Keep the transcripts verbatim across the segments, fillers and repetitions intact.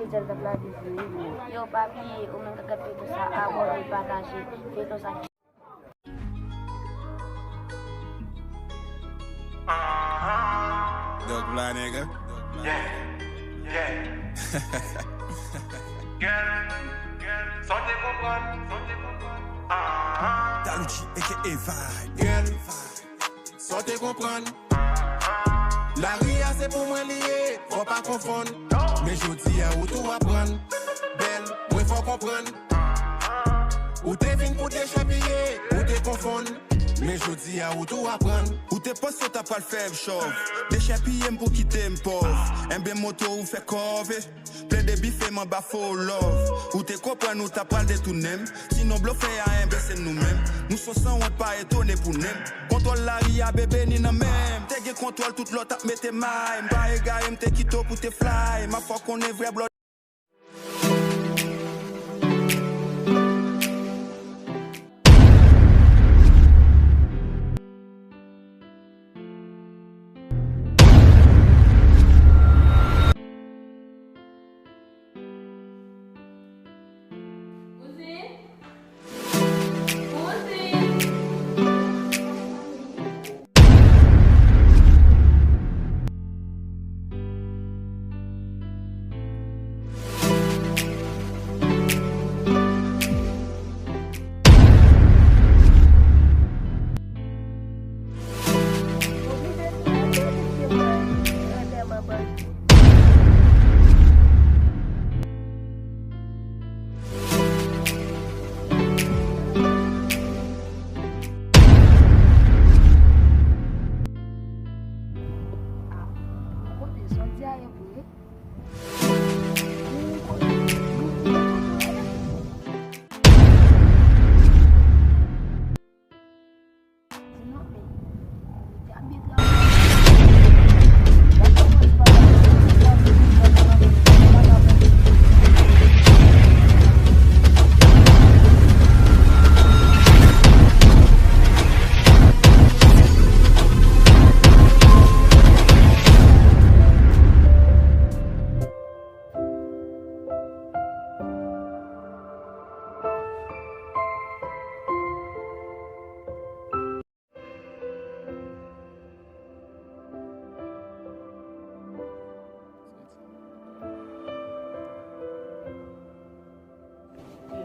Yo, pa bliye, ou menm k ap gade feyton sa, abòne, pataje feyton sa. Dog Fly, nigga. Yeah, yeah. Girl, girl, sa w te konprann, sa w te konprann. Dalucci, A K A Vibe. Girl, sa w te konprann. Lari a se pou mwen li ye, fò pa konfonn. Men jodi a ou tou aprann. Bèl, mwen fè w konprann. Ou te vin pou dechepiye, ou te konfonn. Men jodi a ou tou aprann. Ou te panse w ta pral fè m chòv. Dechepiye m pou kite m pòv. Enben moto ou fè kòve. Plede bife m anba fo love. Ou te konprann ou ta pral detounen m. Sinon blofè a enben se nou menm. Nou se sanwont pa etone pou nenm. Kontwòl lari a bebe ni nan men m. Te gen kontwòl tout lòt ap mete may. M pa egare m te kite w pou te fly. M ap fè w konnen vrè blòd. Kouzin? Kouzin?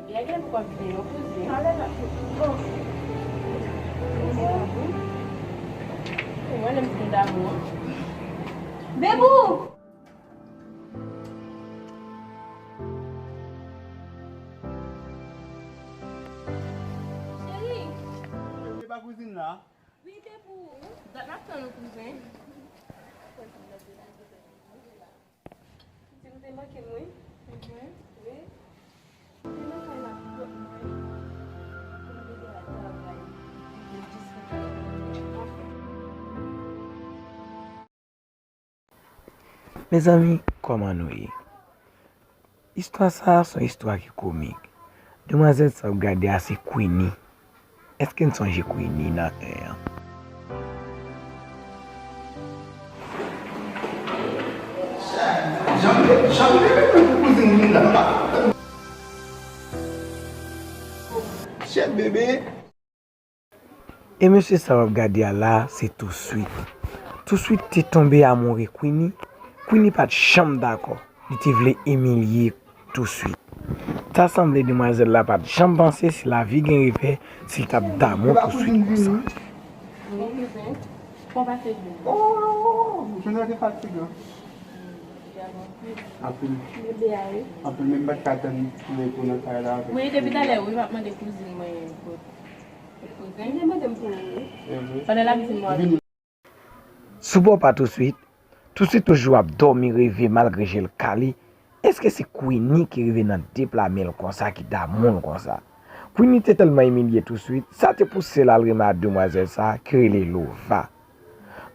Byen gen pou w ap vini yon kouzin. Mwen menm se damou. Bebou! Cheri! Se pa kouzin la? Wi, Bebou. Dat n ap tann ou, kouzin. Ti nou te manke m, wi. Mhm. Wi. Te nan kay la pou kont mwen. Pou m te gen al travay. Mezanmi, kòman nou ye? Istwa sa a se yon istwa ki komik. Demwazèl sa w ap gade a se Queenie. Èske n sonje Queenie nan en an? Jan m te, jan m te renmen pou kouzin Linda, m pa konprann. Shit, bebe. E mesye sa w ap gade a la a, se Touswit. Touswit te tonbe amoure Queenie. Queenie pa t janm dakò. Li te vle imilye Touswit. Ta sanble demwazèl la pa t janm panse si lavi gen revè, si l t ap damou Touswit konsa. Bon, kouzen, kòman w pase jounen? Oh, jounen an te fatigan. Anpil. Bebe a, wi. Anpil, men m pa t ka tann pou retou nan kay la avèk. Mwen, depi talè, wi, m ap mande kouzin mwen kot. Li te mande m pou ou, wi. Pandan l ap di m, mwen. Sou bò pa Touswit, Touswit toujou ap dòmi reve malgre je l kale. Èske se Queenie ki rive nan de pla men l konsa, ki damou l konsa? Queenie te tèlman imilye Touswit, sa te pouse l al renmen ak demwazèl sa a ki rele Lova.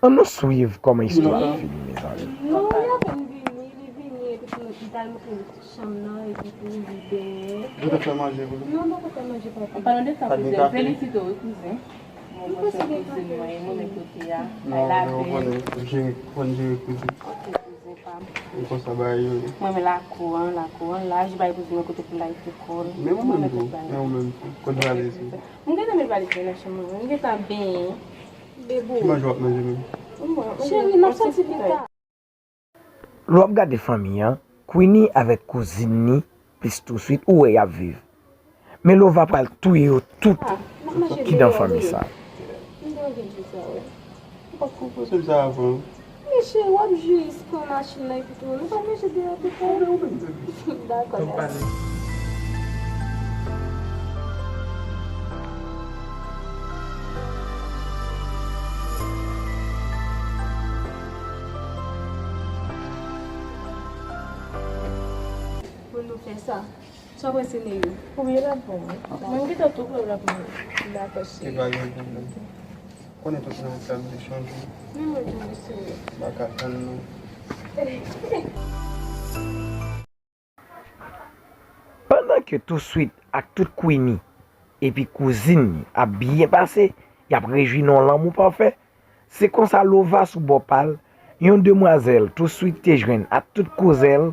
Ann nou swiv kòman istwa a ap fini, mezanmi. Non, li apèn vini, li vini, epi tou, li t al montre chanm nan, epi tou, li dèyè. Ou te fè manje pou li? Non, m poko fè manje pou li. An palan de sa, kouzen, m felisite w, wi, kouzen. Mwen, mwen se kouzin mwen, mwen men kote a. Non, mwen konnen, jere, konn jere kouzin. Ok, kouzen pa m. E konsa bagay yo ye. Mwen, men lakou an, lakou an laj, li bay pou di mwen kote pou l lage kò l. Men ou menm tou, men ou menm tou. Kot valiz ou? M gentan met valiz mwen nan chanm mwen, m gentan benyen. Bebou. Ki manje w ap manje menm? Cheri, n ap soti pita. Lè w ap gade fanmi an, Queenie avèk kouzin ni plis touswit, ou wè y ap viv. Men Lova pral touye yo tout ki nan fanmi sa. M te anvi di sa, wi. Ou pa t konn panse m sa avan. Men cheri, w ap jis pran machin nan epi tou. Nou pral manje deyò pita. Dakò, dakò. Pou nou fè sa. Sa w panse, Neyou? Wi, l ap bon, wi. Mwen, m gentan tou kwè l ap bon. Dakò, cheri. E pa gen pwoblèm. Konnen tout nan tab de chanje. Men mwen tou, wi, cheri. M pa ka tann, non. Pandan ke Touswit ak tout Queenie epi kouzin ni ap byen pase, y ap rejwi nan yon lanmou pafè, se konsa Lova sou bò pa l, yon demwazèl Touswit te jwenn ak tout koze l,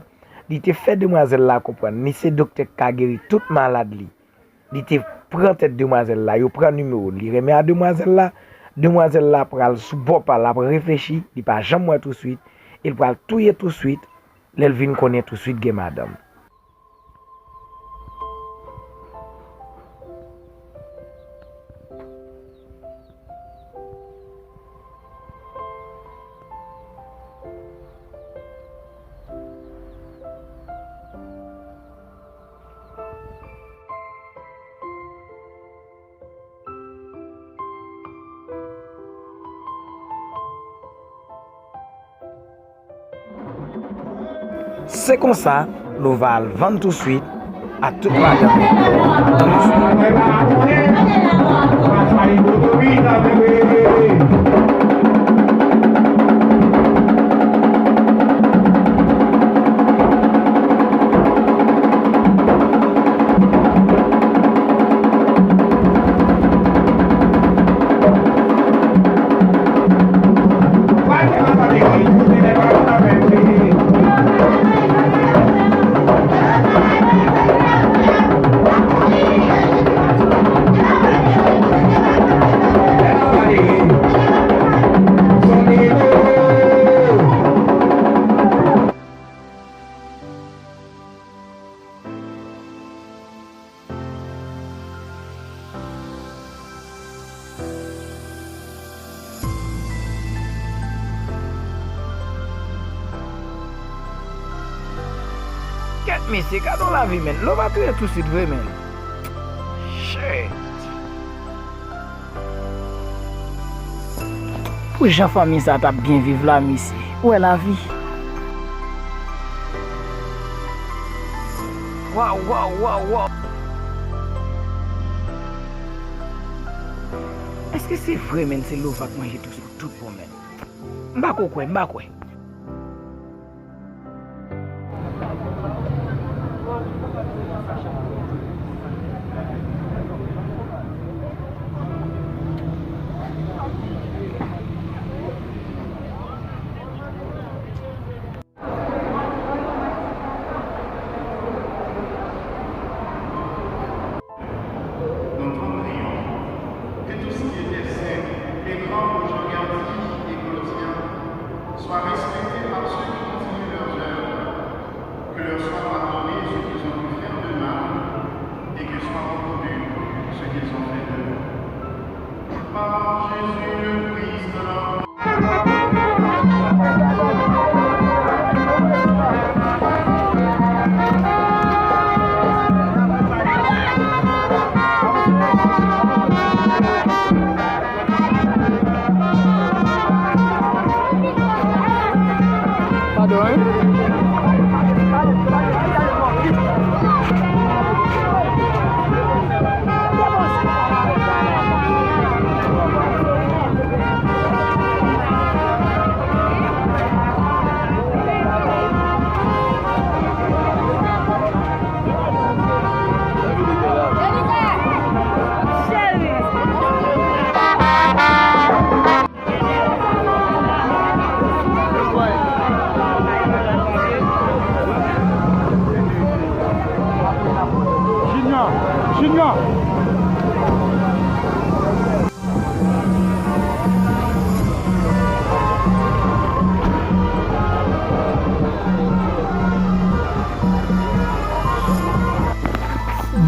li te fè demwazèl la konprann li se doktè k ka geri tout malad li. Li te pran tèt demwazèl la, yo pran nimewo l, li renmen a demwazèl la. Demwazèl la pral sou bò pa l, l ap reflechi, li pa janm wè Touswit, e l pral touye Touswit lè l vin konnen Touswit gen madanm. Se konsa, Lova al vann Touswit ak tout madanm li. Kèt mesye, gade yon lavi, menn. Lova touye Touswit vre, menn. Shit. Pou jan fanmi sa t ap byen viv la, mesye. Ou wè lavi. Waw, waw, waw, waw. Èske se vre, menn, se Lova k manje Touswit tout bon, menn? M pa ko kwè, m pa kwè. Nous t'en prions, que tout ce qui était saint, pénétrant pour Jean-Gardy et Claudia, soit respecté par ceux qui continuent leurs œuvres, que leur soit pardonné ce qu'ils ont pu faire de mal et que soit reconnu ce qu'ils ont fait de bon. Par Jésus le Christ, notre Padon, wi. Junior.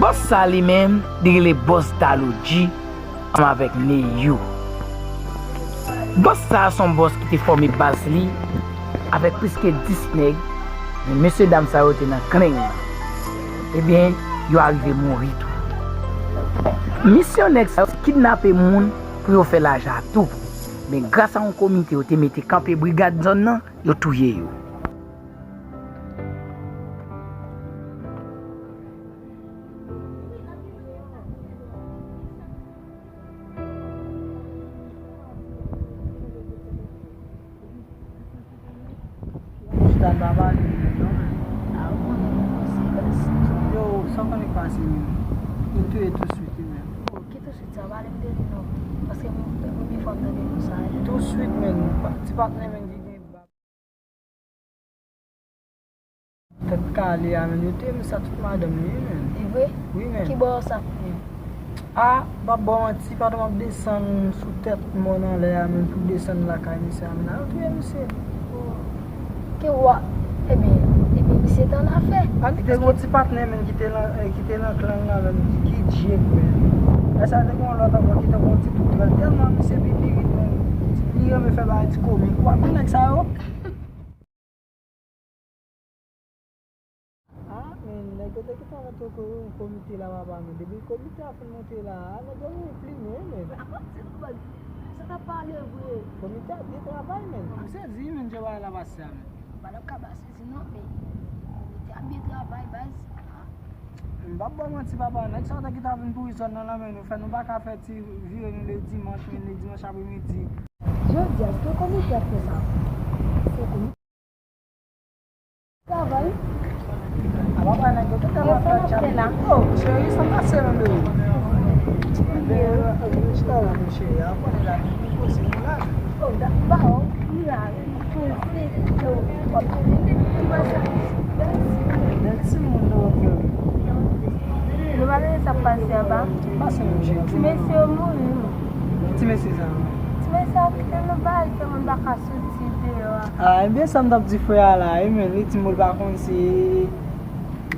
Bòs sa li menm, li rele Bòs Daloudji ansanm avèk Neyou. Bòs sa a se yon bòs ki te fòme baz li avèk plis ke dis nèg, men mesye dam sa yo te nan klenn nan. Ebyen, yo arive mouri tou. Misyon nèg sa yo se kidnape moun pou yo fè lajan tou. Men gras a yon komite yo te mete kanpe brigad zòn nan, yo touye yo. Chita pa pale menm non, men. A, ou konnen mwen pase baz. Yo, sa w konnen k pase menm? Yo touye tou swit wi menm. Bon, ki tou swit sa? Pale m de li non. Paske m, se premye fwa m tande non sa a wi. Tou swit menm, ti patnè menm ki gen bab. Tèt kale a, men yo te, men sa tout madanm li, men. E vre? Wi, men. Ki bò sa fini? A, m p ap ba w manti, pandan m ap desann sou tèt mòn anlè a, men pou desann lakay misye a, men yo touye misye. Oh. Ke wa, ebyen, ebyen, misye te annafè. A, li te gen yon ti patnè, men, ki te nan, eh, ki te nan klan nan, men, ki djèk, men. Lè sa a, te gen yon lòt ankò ki te gen yon ti tou trèt. Tèlman misye pipirit, men, li renmen fè bagay ti komik. W ap wè nèg sa yo. Ah, men, nèg yo te gentan mete yon ko-, yon komite la, papa, men depi komite a fin monte la, a, nèg yo vin plimen, men. Apa, se nou, sa t ap pale vre. Komite a byen travay, men. M sezi, men, jan bagay la pase a, men. Apa n ap ka pa sezi, non, men komite a byen travay, baz. M p ap ba w manti, papa, nèg sa yo te gentan vin pouri zòn nan, nan men nou, fè nou pa ka fè ti vire nou le dimanch, men le dimanch apremidi. Jodi a, èske komite ap fè sa? Se komite. Travay. A papa nèg yo te tèlman fè djab. Oh, cheri, sa pase menm, bebe? Bebe, chita la, mon cheri, a konnen la, nou poze nou la. Oh, da, ba, oh, nou la, nou poze, oh, w ap byen pase. Bèl timoun nou, ok. Nou pa konnen sa k pase anba. Pase, mon cheri. Ti mesye yo mouri, wi. Ti mesye sa. Ti mesye a kite nou bay, ke moun pa ka soti deyò a. Ah, ebyen, sa m t ap di frè a la, wi, men li di m li pa konn si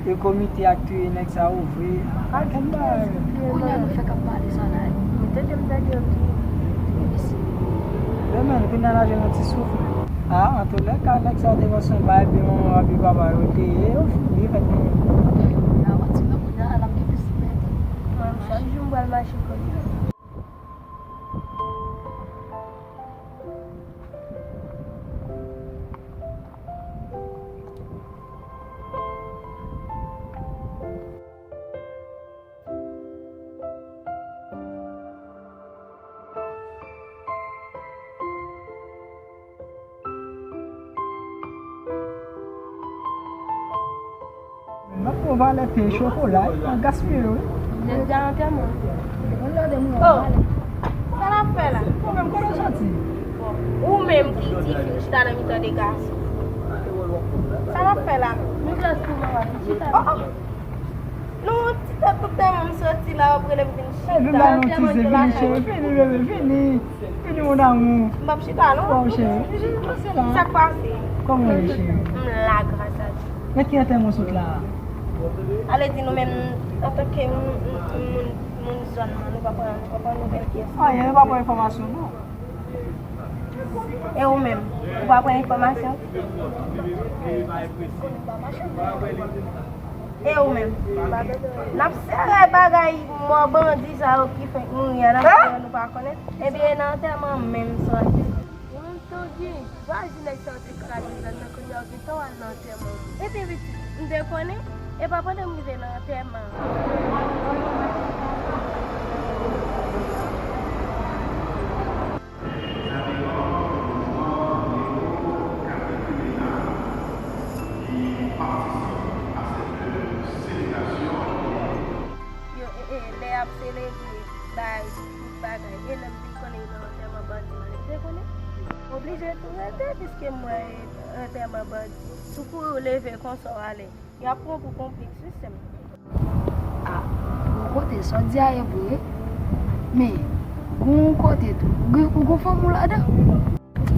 e komite a k touye nèg sa yo vre. Ah, kèt bagay. Kounye a nou fèk ap pale sa la, wi. M tande, m tande yo touye. Yo, men, kounye a n a jwenn yon ti souf. Ah, antoulèka, nèg sa yo te panse yon bagay, epi manman w epi papa yo te ye, yo fin byen fèt, men. Ya, w ap di m nan kounye a, l ap gen plis pèt. Mwen, chak jou m pral mache kote. M ap pran valè te chokola, wi, pa gaspiye yo, wi. Jodi a antèman. Oh, sa n ap fè la? Ou menm, kote w soti? Ou menm ki di fi w chita nan mitan de gason. Sa n ap fè la? Nou jis pou mwen, w ap chita. Oh, oh. Nou, ti tèt tout tèman m soti la, w ap rele m vin chita. Vin ba nou ti zen, vini cheri, vini bebe, vini. Vini, mon amour. M p ap chita, non. Bon, cheri, vini, pase la. Sa k pase? Kòman w ye, cheri? M la, gras a Dye. Nan ki antèman w sot la a? Ale di nou menm, antanke moun, moun, moun zòn nan, nou pa pran, nou pa pran nouvèl kiyès. Anyen, nou pa pran enfòmasyon, non. E ou menm, ou pa pran enfòmasyon? E ou menm? N ap sere bagay mò bandi sa yo ki fenk mouri a, n ap sere nou pa konnen. Ebyen, nan antèman menm, sòti. Ou menm tou di, vwazinay sa yo te kraze zòn nan, kounye a w gentan w al nan antèman. Ebyen, pitit, m te konnen, e pa pandan m rive nan antèman. Yo, e, e, lè y ap selebre, bay tout bagay, e lè m vin konnen nan antèman bandi, mwen te konnen. Oblije tou rete, piske m wè antèman bandi. Sou kouri w leve konsa w ale. Y ap pran w pou konplis, wi, sè m. Ah, Kote sa w di a e vre. Men, gon kote tou. Ou gen, ou gon fanmi w ladan?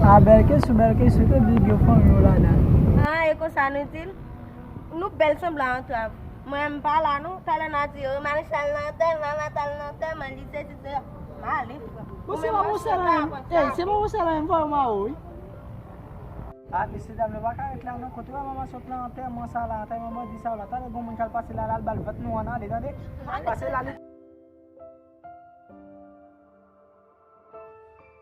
A, bèl kesyon, bèl kesyon. Te di gen fanmi w ladan. A, e konsa nou di l. Nou bèl sanble antre avè w. Mwen, m pa la, non. Talè n a di, o, Marie-Charles nan antèman, Marie-Charles nan antèman, li se di se. M ale, frè. Bon, se pa pou sèl an, ey, se pa pou sèl an, m fò yo mare w, wi. A, mesye dam, nou pa ka ret la, non. Kote w wè manman sot nan antèman sa la, antèman bandi sa la. Talè gon moun k al pase la, l al ba l vant nou an ale, tande. Pase la, li